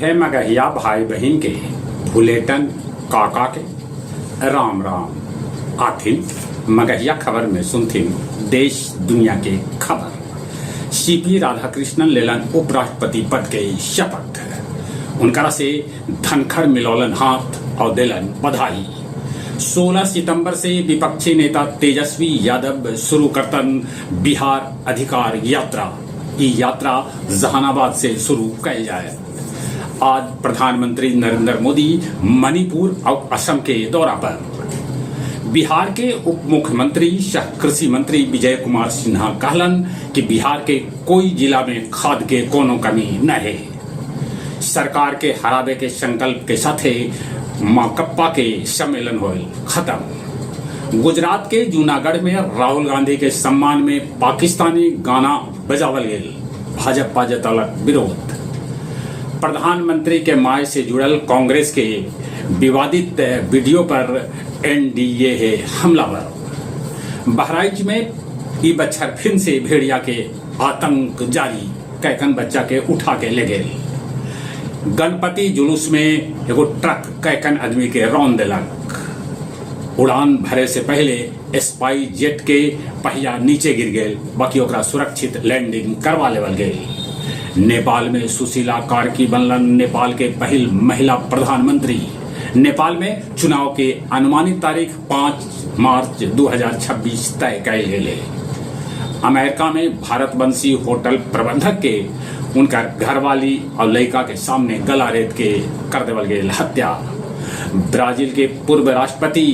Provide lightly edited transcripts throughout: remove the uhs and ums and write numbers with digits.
सभे मगहिया भाई बहिन के भुलेटन काका के राम राम। आथिन मगहिया खबर में सुनथिन देश दुनिया के खबर। सीपी राधाकृष्णन लेलन उपराष्ट्रपति पद के शपथ। उनकरा से धनखड़ मिलौलन हाथ और देलन बधाई। 16 सितंबर से विपक्षी नेता तेजस्वी यादव शुरू करतन बिहार अधिकार यात्रा। ई यात्रा जहानाबाद से शुरू कैल जाए। आज प्रधानमंत्री नरेंद्र मोदी मणिपुर और असम के दौरा पर। बिहार के उप मुख्यमंत्री सह कृषि मंत्री विजय कुमार सिन्हा कहलन कि बिहार के कोई जिला में खाद के कोनो कमी न है। सरकार के हराबे के संकल्प के साथे माकप्पा के सम्मेलन होल खत्म। गुजरात के जूनागढ़ में राहुल गांधी के सम्मान में पाकिस्तानी गाना बजावल गेल। भाजपा जतौलक विरोध। प्रधानमंत्री के my से जुड़ल कांग्रेस के विवादित वीडियो पर एनडीए है हमलावर। बहराइच में ई बच्छर फिर से भेड़िया के आतंक जारी, कैकन बच्चा के उठा के ले गए। गणपति जुलूस में एगो ट्रक कैकन आदमी के रौन देलक। उड़ान भरे से पहले स्पाई जेट के पहिया नीचे गिर गए, बाकी ओकरा सुरक्षित लैंडिंग करवा लेवल गए। नेपाल में सुशीला कार्की बनलन नेपाल के पहिल महिला प्रधानमंत्री। नेपाल में चुनाव के अनुमानित तारीख 5 मार्च 2026 तय कैल गेले। अमेरिका में भारतवंशी होटल प्रबंधक के उनका घरवाली और लड़का के सामने गला रेत के कर देवल गेल हत्या। ब्राजील के पूर्व राष्ट्रपति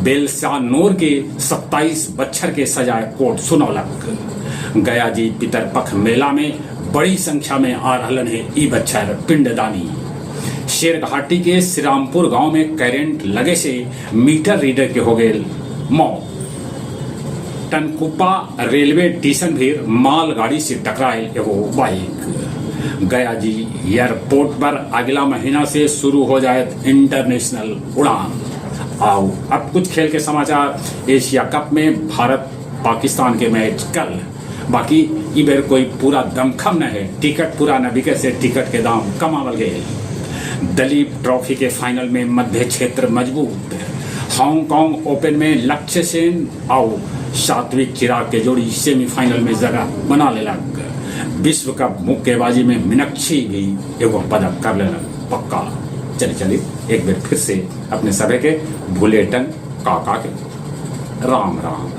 बेल्सानोर के 27 बच्छर के सजाए कोर्ट सुनौलक। गया जी पितरपख मेला में बड़ी संख्या में आ रहलन है ई बच्छर पिंडदानी। शेरघाटी के श्रीरामपुर गांव में करंट लगे से मीटर रीडर के हो गए मौत। टनकुप्पा रेलवे स्टेशन भी मालगाड़ी से टकराए एगो बाइक। गया जी एयरपोर्ट पर अगला महीना से शुरू हो जाए इंटरनेशनल उड़ान। आओ अब कुछ खेल के समाचार। एशिया कप में भारत पाकिस्तान के मैच कल, बाकी ई बेर कोई पूरा दमखम न है। टिकट पूरा न बिके से टिकट के दाम कमावल गए। दलीप ट्रॉफी के फाइनल में मध्य क्षेत्र मजबूत। हांगकांग ओपन में लक्ष्य सेन और सात्विक चिराग के जोड़ी सेमीफाइनल में जगह बना लेलक। विश्व कप मुक्केबाजी में मीनाक्षी भी एगो पदक कर लेलक पक्का। चलिए चलिए एक बार फिर से अपने सभी के भुलेटन काका के राम राम।